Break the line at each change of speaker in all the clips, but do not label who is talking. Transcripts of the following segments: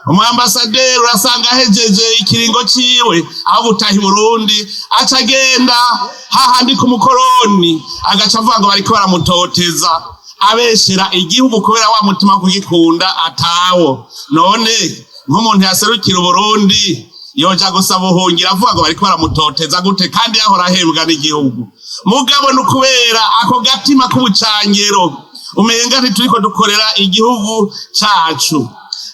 Umwambasaderi urasanga ahejeje ikiringo ciwe, aho gutaha i Burundi aca agenda hahandi ku mukoroni, agaca avuga ngo bariko baramutoteza, abeshera igihugu kubera wa mutima wo kugikunda atawo. None nk'umuntu yaserukira Uburundi yoja gusaba ubuhungiro avuga ngo bariko baramutoteza gute, kandi yahora ahembwa n'igihugu? Mugabo ni ukubera ako gatima k'ubucangero, umenga ntituriko dukorera igihugu cacu.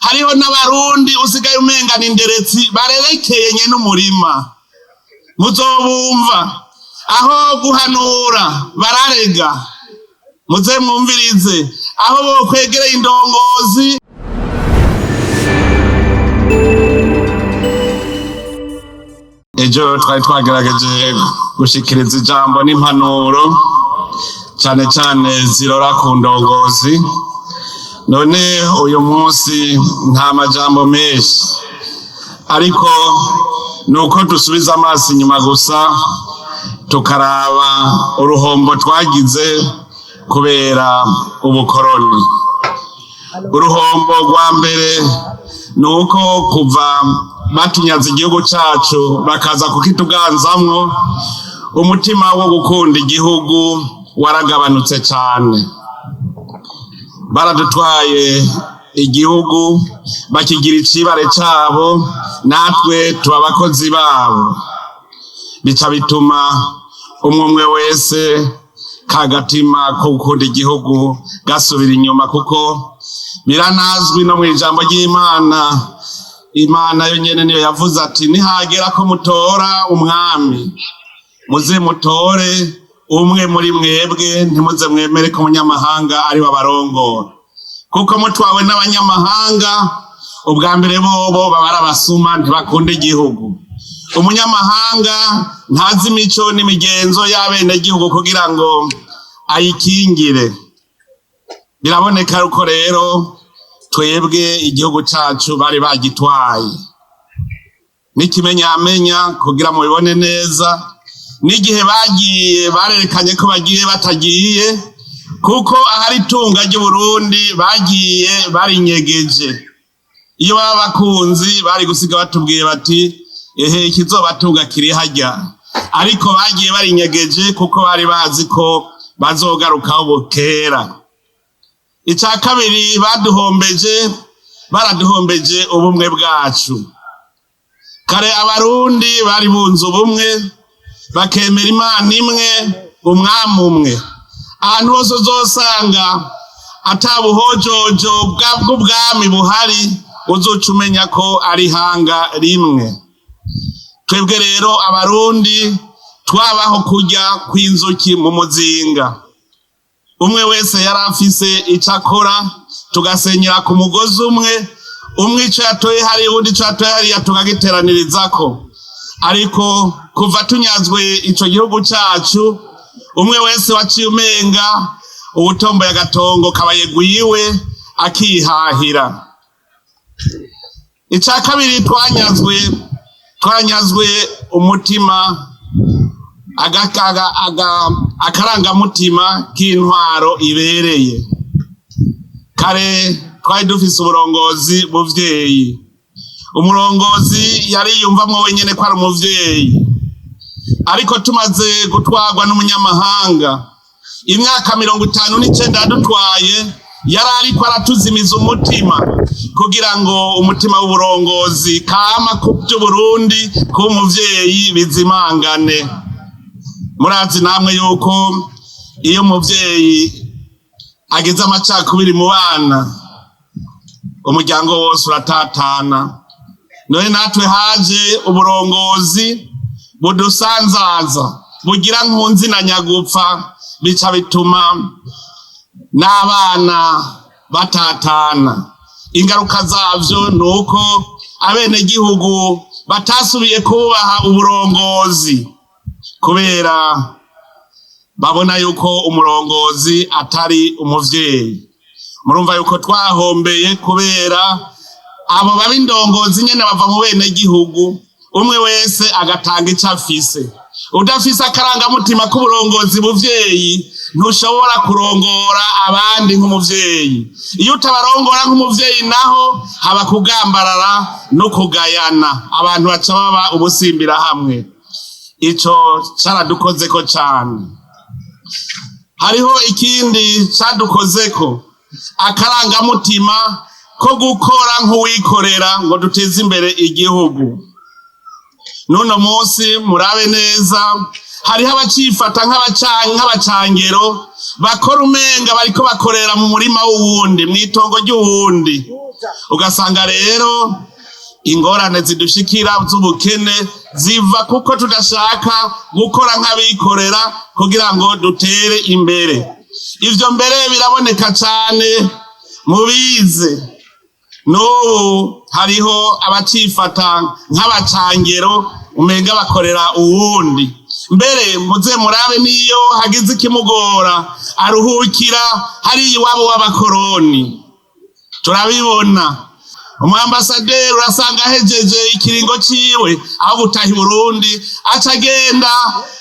Hariho n'Abarundi usigaye umenga ni inderetsi barerekeye nyene umurima, muzobumva aho guhanura bararega. Muze mwumvirize aho bokwegereye indongozi. Ejo twari twagerageje gushikiriza ijambo n'impanuro cyane cyane zirora ku ndongozi. None uyu munsi nta majambo menshi, ariko ni uko dusubiza amaso inyuma gusa tukaraba uruhombo twagize kubera ubukoroni. Uruhombo rwa mbere ni uko kuva batunyaze igihugu cacu bakaza kukituganzamwo, umutima wo gukunda igihugu waragabanutse cane. Baradutwaye igihugu bakigira icibare cabo, natwe tuba abakozi babo, bica bituma umwe umwe wese kagatima ko gukunda igihugu gasubira inyuma, kuko biranazwi no mu ijambo ry'Imana. Imana yo nyene niyo yavuze ati: "Nihagera ko mutora umwami, muze mutore umwe muri mwebwe, ntimuze mwemere ko umunyamahanga ari we abarongora", kuko mutwawe n'abanyamahanga, ubwa mbere bobo baba ari abasuma, ntibakunda igihugu. Umunyamahanga ntazi imico n'imigenzo y'abenegihugu kugira ngo ayikingire. Biraboneka yuko rero twebwe igihugu cacu bari bagitwaye. N'ikimenyamenya kugira mubibone neza, n'igihe bagiye barerekanye ko bagiye batagiye, kuko ahari itunga ry'Uburundi bagiye barinyegeje. Iyo baba bakunzi bari gusiga batubwiye bati: "Ehe, ikizobatunga kiri harya." Ariko bagiye barinyegeje kuko bari bazi ko bazogarukaho bukera. Icya kabiri baduhombeje, baraduhombeje ubumwe bwacu. Kare Abarundi bari bunze ubumwe, bakemera Imana imwe, umwami umwe. Ahantu hose uzosanga ata buhojojo bw'ubwami buhari, uzoca umenya ko ari ihanga rimwe. Twebwe rero Abarundi twabaho kurya kw'inzuki mu muzinga, umwe wese yari afise ico akora, tugasenyera ku mugozi umwe. Umwe ico yatoye hariya, uwundi ico yatoye hariya, tukagiteranirizako. Ariko kuva tunyazwe ico gihugu cacu, umwe wese waciye umenga uwutomboye agatongo kabaye gwiwe, akihahira. Ica kabiri twanyazwe, twanyazwe umutima, akarangamutima k'intwaro ibereye. Kare twari dufise uburongozi buvyeyi. Umurongozi yariyumvamwo wenyene ko ari umuvyeyi. Ariko tumaze gutwarwa n'umunyamahanga, imyaka 59 yadutwaye, yari ariko aratuzimiza umutima kugira ngo umutima w'uburongozi kama ku by'Uburundi kuba umuvyeyi bizimangane. Murazi namwe yuko iyo umuvyeyi agize amacakubiri mu bana, umuryango wose uratatana. None natwe haje uburongozi budusanzaza, bugira nkunzi na nyagupfa, bica bituma n'abana batatana. Ingaruka zavyo ni uko abenegihugu batasubiye kubaha uburongozi, kubera babona yuko umurongozi atari umuvyeyi. Murumva yuko twahombeye kubera abo baba indongozi nyene bava mu benegihugu, umwe wese agatanga ico afise. Udafise akarangamutima k'uburongozi buvyeyi, ntushobora kurongora abandi nk'umuvyeyi. Iyo utabarongora nk'umuvyeyi naho haba kugambarara no kugayana, abantu baca baba ubusimbira hamwe. Ico caradukozeko cane. Hariho ikindi cadukozeko, akarangamutima ko gukora nk'uwikorera ngo duteze imbere igihugu. N'uno munsi murabe neza, hariho abacifata nk'abacangero bakora umenga bariko bakorera mu murima w'uwundi, mw'itongo ry'uwundi. Ugasanga rero ingorane zidushikira z'ubukene ziva kuko tudashaka gukora nk'abikorera kugira ngo dutere imbere. Ivyo mbere biraboneka cane mubize. N'ubu hariho abacifata nk'abacangero umenga bakorera uwundi. Mbere muze murabe, niyo hagize ikimugora aruhukira hariya iwabo w'abakoroni. Turabibona, umwambasaderi urasanga ahejeje ikiringo ciwe, aho gutaha i Burundi aca agenda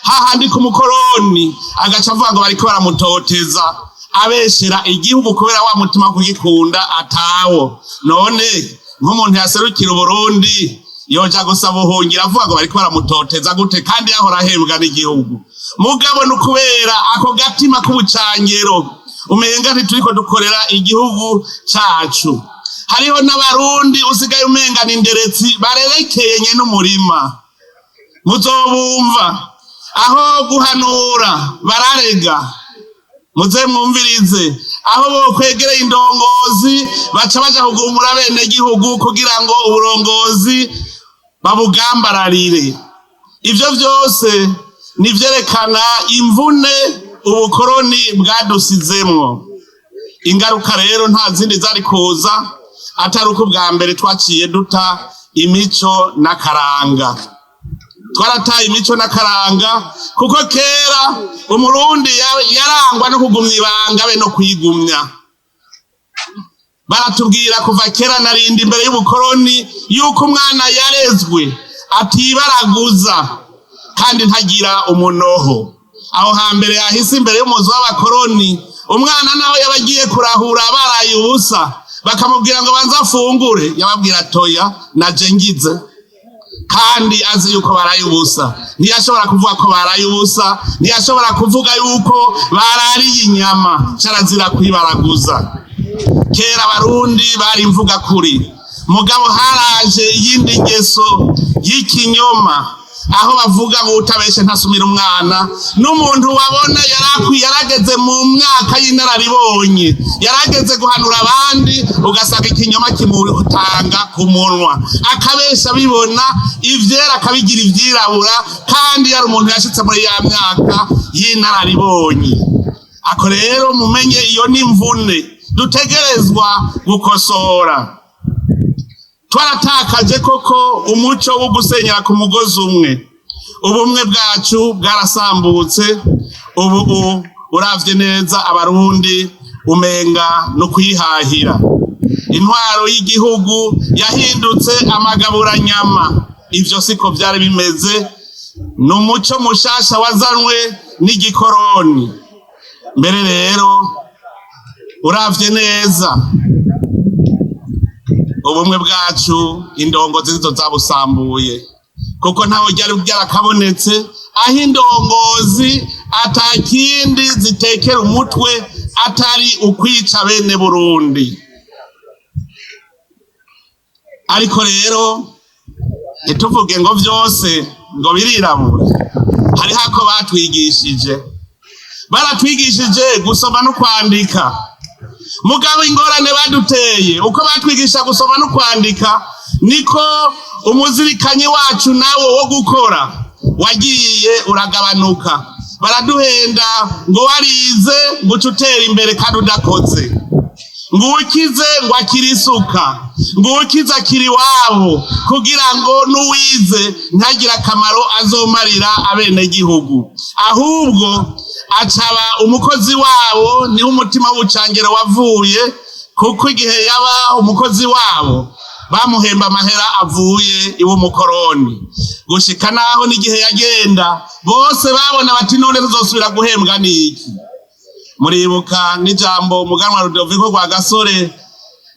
hahandi ku mukoroni, agaca avuga ngo bariko baramutoteza, abeshera igihugu kubera wa mutima wo kugikunda atawo. None nk'umuntu yaserukira Uburundi yoja gusaba ubuhungiro avuga ngo bariko baramutoteza gute, kandi yahora ahembwa n'igihugu? Mugabo ni ukubera ako gatima k'ubucangero, umenga ntituriko dukorera igihugu cacu. Hariho n'Abarundi usigaye umenga ni inderetsi barerekeye nyene umurima, muzobumva aho guhanura bararega. Muze mwumvirize, aho bokwegereye indongozi baca baja kugumura bene gihugu kugira ngo uburongozi babugambararire. Ivyo vyose nivyerekana imvune ubukoroni bwadusizemwo. Ingaruka rero nta zindi zari kuza atari uko ubwa mbere twaciye duta imico n'akaranga. Twarataye imico n'akaranga kuko kera Umurundi yarangwa no kugumya ibanga be no kwigumya. Baratubwira kuva kera narindi imbere y'ubukoroni yuko umwana yarezwe atibaraguza kandi ntagira umunoho. Aho hambere yahise, imbere y'umuzi w'abakoroni, umwana naho yaba agiye kurahura baraye ubusa, bakamubwira ngo banze afungure, yababwira toya naje ngize, kandi azi yuko baraye ubusa. Ntiyashobora kuvuga ko baraye ubusa, ntiyashobora kuvuga yuko barariye inyama, carazira kwibaraguza. Kera Abarundi bari imvuga kuri, mugabo haraje iyindi ngeso y'ikinyoma, aho bavuga ngo utabeshe ntasumira umwana. N'umuntu wabona yarageze mu myaka y'inararibonye, yarageze guhanura abandi, ugasanga ikinyoma kimutanga ku munwa, akabesha bibona, ivyera akabigira ivyirabura, kandi yari umuntu yashitse muri ya myaka y'inararibonye. Ako rero mumenye, iyo ni imvune dutegerezwa gukosora. Twaratakaje koko umuco wo gusenyera ku mugozi umwe, ubumwe bwacu bwarasambutse. Ubu uravye neza Abarundi umenga no kwihahira. Intwaro y'igihugu yahindutse amagaburanyama. Ivyo siko vyari bimeze, ni umuco mushasha wazanwe n'igikoroni. Mbere rero uravye neza ubumwe bwacu, indongozi nizo zabusambuye, kuko ntaho ryari byarakabonetse aho indongozi atakindi zitekera umutwe atari ukwica bene Burundi. Ariko rero ntituvuge ngo vyose ngo birirabura. Hariho ako batwigishije, baratwigishije gusoma no kwandika. Mugabo ingorane baduteye, uko batwigisha gusoma no kwandika niko umuzirikanyi wacu nawo wo gukora wagiye uragabanuka. Baraduhenda ngo warize ngo uce utera imbere kandi udakoze, ngo ukize ngo akire isuka, ngo ukize akiri iwabo, kugira ngo n'uwize ntagire akamaro azomarira abenegihugu, ahubwo acaba umukozi wabo. Niho umutima w'ubucangero wavuye, kuko igihe yaba umukozi wabo bamuhemba amahera avuye iw'umukoroni, gushika naho n'igihe yagenda bose babona bati none tuzosubira guhembwa n'iki? Muribuka n'ijambo umuganwa Rudoviko Rwagasore,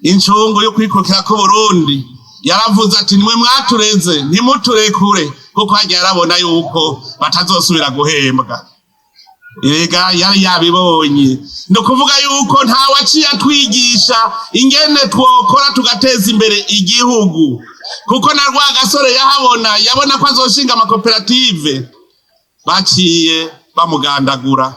incungu yo kwikukira k'Uburundi, yaravuze ati: "Nimwe mwatureze, ntimuturekure", kuko hagiye arabona yuko batazosubira guhembwa. Erega yari yabibonye. Ni ukuvuga yuko nta waciye atwigisha ingene twokora tugateza imbere igihugu, kuko na Rwagasore yahabona, yabona ko azoshinga amakoperative, baciye bamugandagura.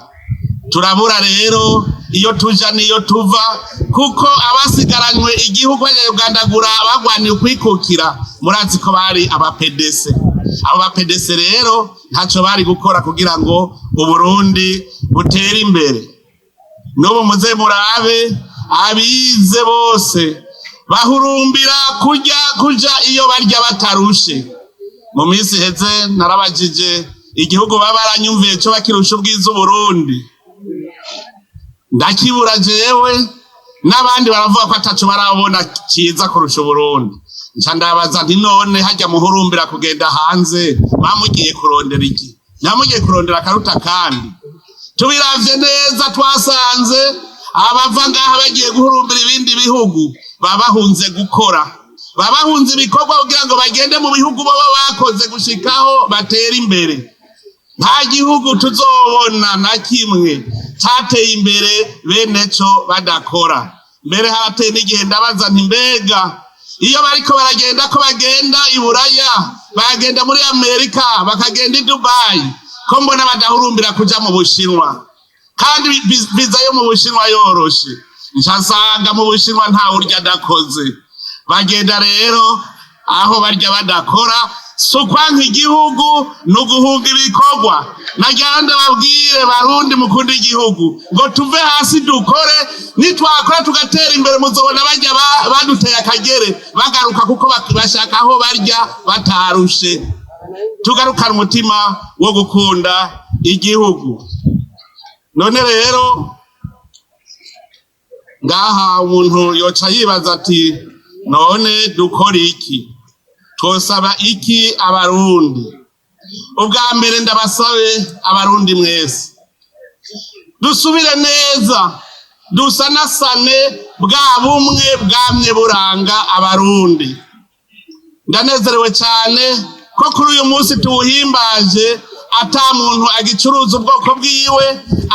Turabura rero iyo tuja n'iyo tuva, kuko abasigaranywe igihugu bagiye kugandagura bagwaniye ukwikukira, murazi ko bari aba PDC. Abo ba PDC rero ntaco bari gukora kugira ngo Uburundi butere imbere. N'ubu muze murabe, abize bose bahurumbira kurya, kuja iyo barya batarushe. Mu minsi iheze narabajije igihugu baba baranyumviye co bakirusha ubwiza Uburundi, ndakibura jewe, n'abandi baravuga ko ataco barabona ciza kurusha Uburundi. Nca ndabaza nti: "None harya muhurumbira kugenda hanze, bamugiye kurondera iki? Nyamugiye kurondera akaruta?" Kandi tubiravye neza, twasanze abava ngaha bagiye guhurumbira ibindi bihugu baba bahunze gukora, baba bahunze ibikorwa kugira ngo bagende mu bihugu baba bakoze gushikaho batera imbere. Nta gihugu tuzobona na kimwe cateye imbere bene co badakora. Mbere harateye n'igihe ndabaza nti: "Mbega iyo bariko baragenda, ko bagenda i Buraya, bagenda muri Amerika, bakagenda i Dubayi, ko mbona badahurumbira kuja mu Bushinwa, kandi viza yo mu Bushinwa yoroshe?" Nca nsanga mu Bushinwa nta urya adakoze. Bagenda rero aho barya badakora. Si ukwanka igihugu, ni uguhunga ibikorwa. Nagira ndababwire, Barundi mukunda igihugu, ngo tuve hasi dukore. Nitwakora tugatera imbere, muzobona barya baduteye akagere bagaruka, kuko bashaka aho barya batarushe. Tugarukana umutima wo gukunda igihugu. None rero ngaha umuntu yoca yibaza ati: "None dukora iki? Twosaba iki Abarundi?" Ubwa mbere ndabasabe, Abarundi mwese, dusubire neza dusanasane bwa bumwe bwamye buranga Abarundi. Ndanezerewe cyane ko kuri uyu munsi tuwuhimbaje ata muntu agicuruza ubwoko bwiwe,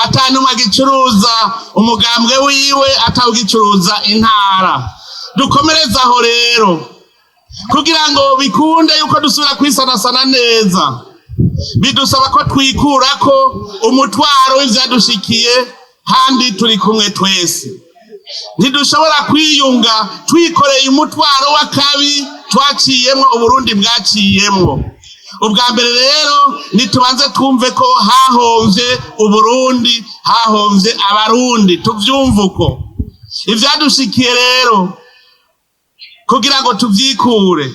ata n'umwe agicuruza umugambwe wiwe, atawugicuruza intara. Dukomereze aho rero kugira ngo bikunde yuko dusubira kwisanasana neza. Bidusaba ko twikurako umutwaro w'ivyadushikiye, kandi turi kumwe twese. Ntidushobora kwiyunga twikoreye umutwaro w'akabi twaciyemwo, Uburundi bwaciyemwo. Ubwa mbere rero nitubanze twumve ko hahomvye Uburundi, hahomvye Abarundi, tuvyumve uko. Ivyadushikiye rero, kugira ngo tuvyikure,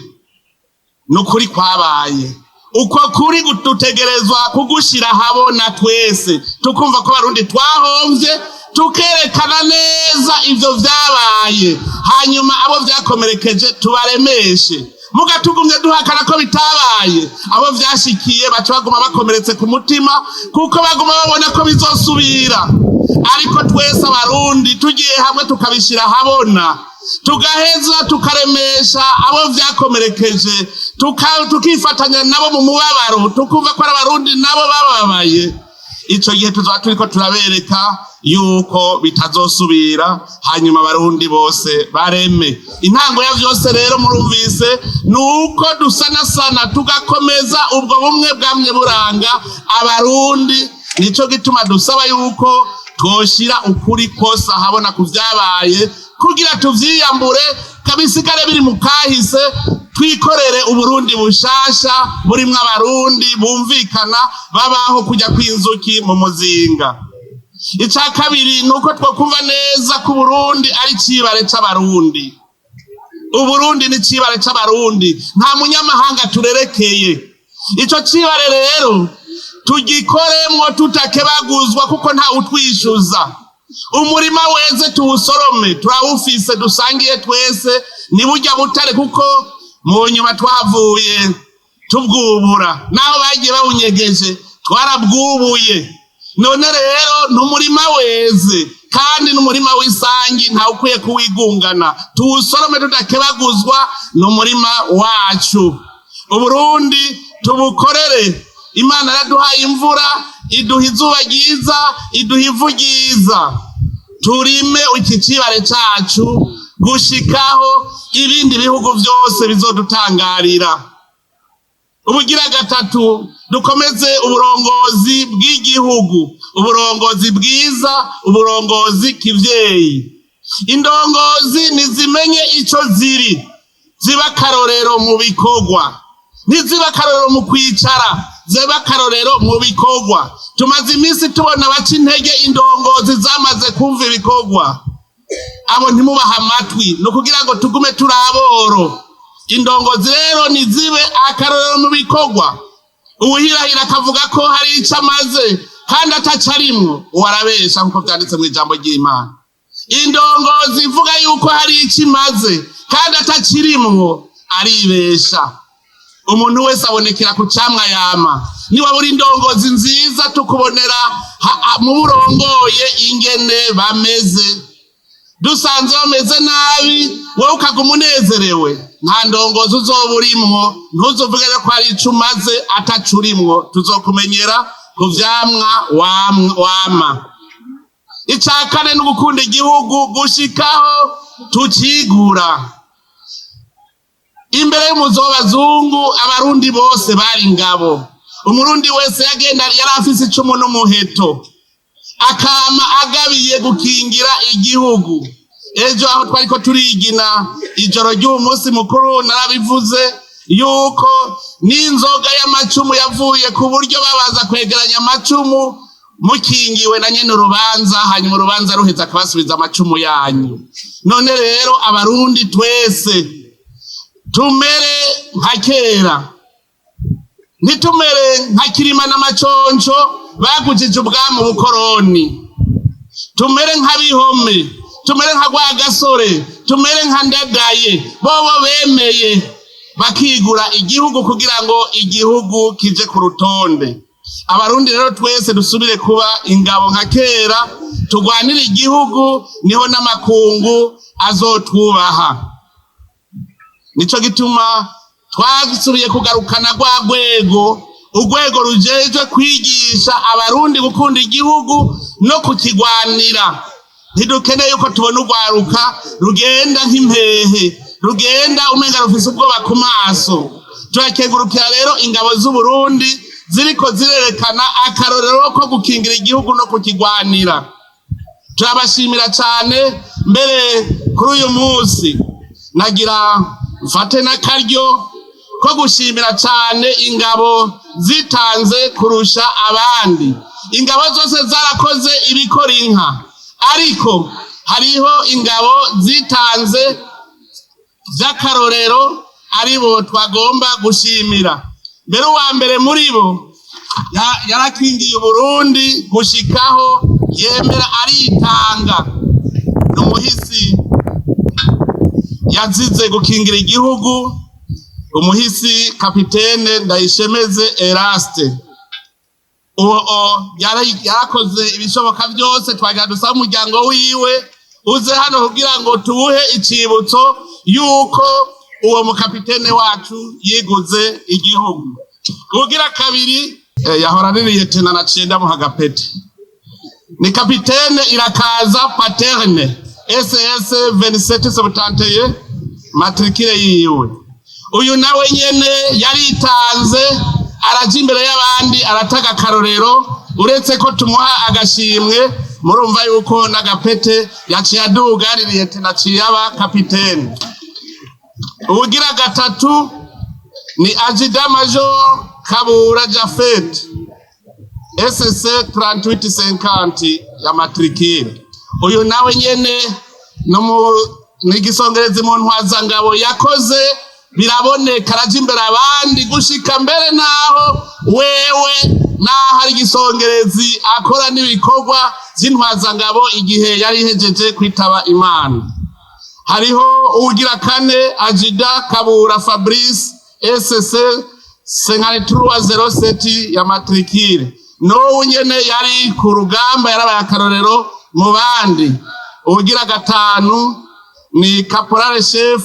ni ukuri kwabaye. Uko kuri dutegerezwa kugushira habona twese, tukumva ko Abarundi twahomvye, tukerekana neza ivyo vyabaye, hanyuma abo vyakomerekeje tubaremeshe. Muga tugumye duhakana ko bitabaye, abo vyashikiye baca baguma bakomeretse ku mutima, kuko baguma babona ko bizosubira. Ariko twese Abarundi tugiye hamwe, tukabishira habona, tugaheza tukaremesha abo vyakomerekeje, tukifatanya nabo mu mubabaro, tukumva ko ari Abarundi nabo bababaye, ico gihe tuzoba turiko turabereka yuko bitazosubira, hanyuma Abarundi bose bareme. Intango ya vyose rero, murumvise, ni uko dusanasana tugakomeza ubwo bumwe bwamye buranga Abarundi. Nico gituma dusaba yuko twoshira ukuri kose ahabona ku vyabaye, kugira tuvyiyambure, kabisigare biri mu kahise, twikorere Uburundi bushasha burimwo Abarundi bumvikana, babaho kujya kw'inzuki mu muzinga. Ica kabiri ni uko twokumva neza ko Uburundi ari icibare c'Abarundi. Uburundi ni icibare c'Abarundi, nta munyamahanga turerekeye. Ico cibare rero tugikoremwo tutakebaguzwa, kuko nta utwishuza. Umurima weze tuwusorome, turawufise, dusangiye twese. Ni burya butare, kuko mu nyuma twavuye tubwubura, naho bagiye bawunyegeje, twarabwubuye. None rero n'umurima weze kandi n'umurima w'isangi, ntawe ukwiye kuwigungana. Tuwusorome tudakebaguzwa, n'umurima wacu. Uburundi tubukorere. Imana yaraduhaye imvura, iduha izuba ryiza, iduha ivu ryiza. Turime iki cibare cacu gushikaho ibindi bihugu vyose bizodutangarira. Ubugira gatatu, dukomeze uburongozi bw'igihugu, uburongozi bwiza, uburongozi kivyeyi. Indongozi nizimenye ico ziri, ziba akarorero mu bikorwa, ntiziba akarorero mu kwicara, ziba akarorero mu bikorwa. Tumaze iminsi tubona baca intege indongozi zamaze kumva ibikorwa. Abo ntimubaha amatwi, ni ukugira ngo tugume turi aboro. Indongozi rero nizibe akarorero mu bikorwa. Uwuhirahira akavuga ko hari ico amaze kandi ataco arimwo, uwo arabesha, nk'uko vyanditse mu ijambo ry'Imana. Indongozi ivuga yuko hari ico imaze kandi atakirimwo, aribesha. Umuntu wese abonekera ku camwa yama. Niba uri indongozi nziza, tukubonera mu burongoye ingene bameze. Dusanze bameze nabi, wowe ukaguma unezerewe, nta ndongozi uzoba urimwo. Ntuzuvuge rero ko hari ico umaze ataco urimwo. Tuzokumenyera ku vyamwa wama. Ica kane ni ugukunda igihugu gushikaho tukigura. Imbere y'umuzo w'abazungu, Abarundi bose bari ingabo. Umurundi wese yagenda yari afise icumu n'umuheto, akama agabiye gukingira igihugu. Ejo aho twariko turigina ijoro ry'uwo munsi mukuru, narabivuze yuko n'inzoga y'amacumu yavuye ku buryo babaza kwegeranya amacumu mukingiwe na nyene urubanza, hanyuma urubanza ruheza akabasubiza amacumu yanyu. None rero Abarundi twese tumere nka kera, ntitumere nka Kirima na Maconco bagujije ubwami ubukoroni. Tumere nka Bihome, tumere nka Rwagasore, tumere nka Ndadaye. Bobo bemeye bakigura igihugu kugira ngo igihugu kije ku rutonde. Abarundi rero twese dusubire kuba ingabo nka kera, turwanire igihugu, niho n'amakungu azotwubaha. Nico gituma twasubiye kugarukana rwa rwego, urwego rujejwe kwigisha Abarundi gukunda igihugu no kukigwanira. Ntidukeneye yuko tubona urwaruka rugenda nk'impehe, rugenda umenga rufise ubwoba ku maso. Turakengurukira rero ingabo z'Uburundi ziriko zirerekana akarorero ko gukingira igihugu no kukigwanira. Turabashimira cyane. Mbere kuri uyu munsi nagira mfate n'akaryo ko gushimira cyane ingabo zitanze kurusha abandi. Ingabo zose zarakoze ibikora inka, ariko hariho ingabo zitanze by'akarorero, aribo twagomba gushimira. Mbere uwa mbere muri bo yarakingiye Uburundi gushikaho yemera aritanga, ni umuhisi yazize gukingira igihugu, umuhisi kapitene Ndayishemeze Eraste. Uwo yarakoze ibishoboka byose. Twagira dusaba umuryango wiwe uze hano kugira ngo tuwuhe icibutso yuko uwo mukapitene wacu yiguze igihugu. Ugira kabiri, yahora ari liyetena, naciye ndamuha agapete, ni kapitene Irakaza Paterne, SS 2771 matricule yiwe. Uyu nawe nyene yaritanze, araja imbere y'abandi, arataga akarorero. Uretse ko tumuha agashimwe, murumva yuko n'agapete yaciye aduga, ari liyetena aciye aba kapitene. Ubugira gatatu ni adjudant major Kabura Jafet, SC 3850 ya matricule. Uyu nawe nyene ni igisongerezi mu ntwazangabo, yakoze biraboneka, araja imbere abandi gushika mbere naho wewe naho ari igisongerezi akora n'ibikorwa vy'intwazangabo igihe yari ihejeje kwitaba Imana. Hariho uwugira kane, adjudant Kabura Fabrice, SC 5307 ya matricule. N'ubu nyene yari ku rugamba, yarabaye akarorero mu bandi. Ubugira gatanu ni caporal chef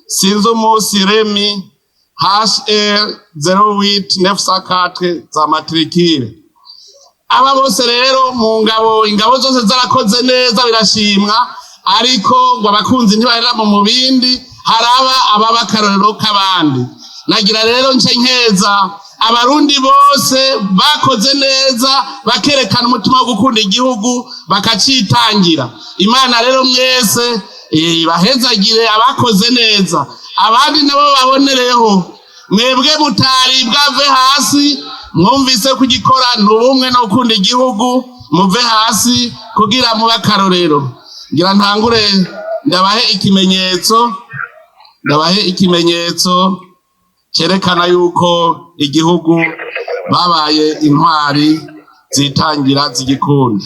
Sinzi Umunsi Remi, HR 08904 za matricule. Aba bose rero mu ngabo, ingabo zose zarakoze neza, birashimwa, ariko ngo abakunzi ntibahera mu mubindi, haraba ababa akarorero k'abandi. Nagira rero nce nkeza Abarundi bose bakoze neza, bakerekana umutima wo gukunda igihugu, bakacitangira. Imana rero mwese bahezagire abakoze neza, abandi nabo babonereho. Mwebwe mutari bwave hasi, mwumvise ko igikora ni ubumwe no gukunda igihugu, muve hasi kugira mube akarorero. Ngira ntangure ndabahe ikimenyetso, ndabahe ikimenyetso cyerekana yuko igihugu babaye intwari zitangira zigikunda.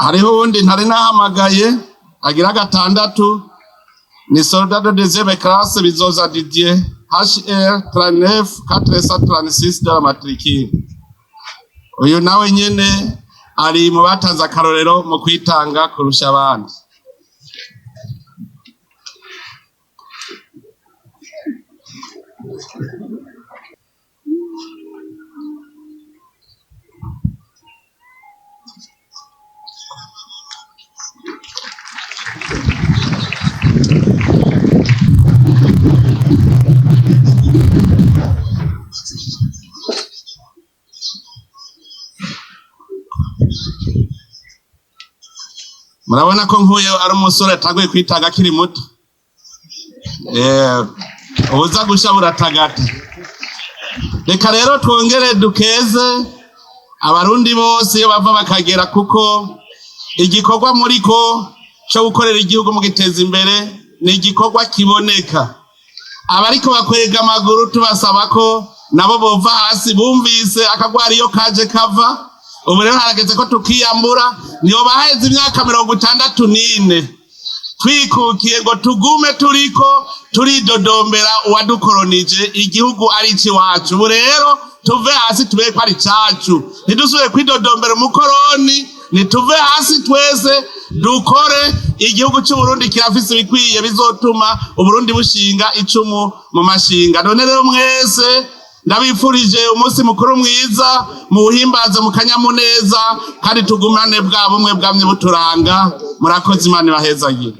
Hariho uwundi ntari nahamagaye agira gatandatu, ni soldat de deuxième classe Bizoza Didier, HR 39 436 de la matricule. Uyu nawe nyene ari mu batanze akarorero mu kwitanga kurusha abandi. Murabona ko nk'uyu ari umusore atanguye kwitanga akiri muto. Ubuza gusha buratagata. Reka rero twongere dukeze Abarundi bose iyo bava bakagera, kuko igikorwa muriko cyo gukorera igihugu mugiteza imbere ni igikorwa kiboneka. Abariko bakwega amaguru tubasaba ko nabo bova hasi, bumvise akagwara iyo kaje kava. Ubu rero harageze ko tukiyambura. Niyo baheze imyaka 64 twikukiye ngo tugume turiko turidodombera uwadukoronije, igihugu ari icy'iwacu. Ubu rero tuve hasi, tube ko ari icacu, ntidusubire kwidodombera umukoroni. Nituve hasi twese dukore. Igihugu cy'Uburundi kirafise ibikwiye bizotuma Uburundi bushinga icumu mu mashinga. None rero mwese ndabifurije umunsi mukuru mwiza, muwuhimbaze mu kanyamuneza, kandi tugumane bwa bumwe bwamye buturanga. Murakoze, Imana ibahezagire.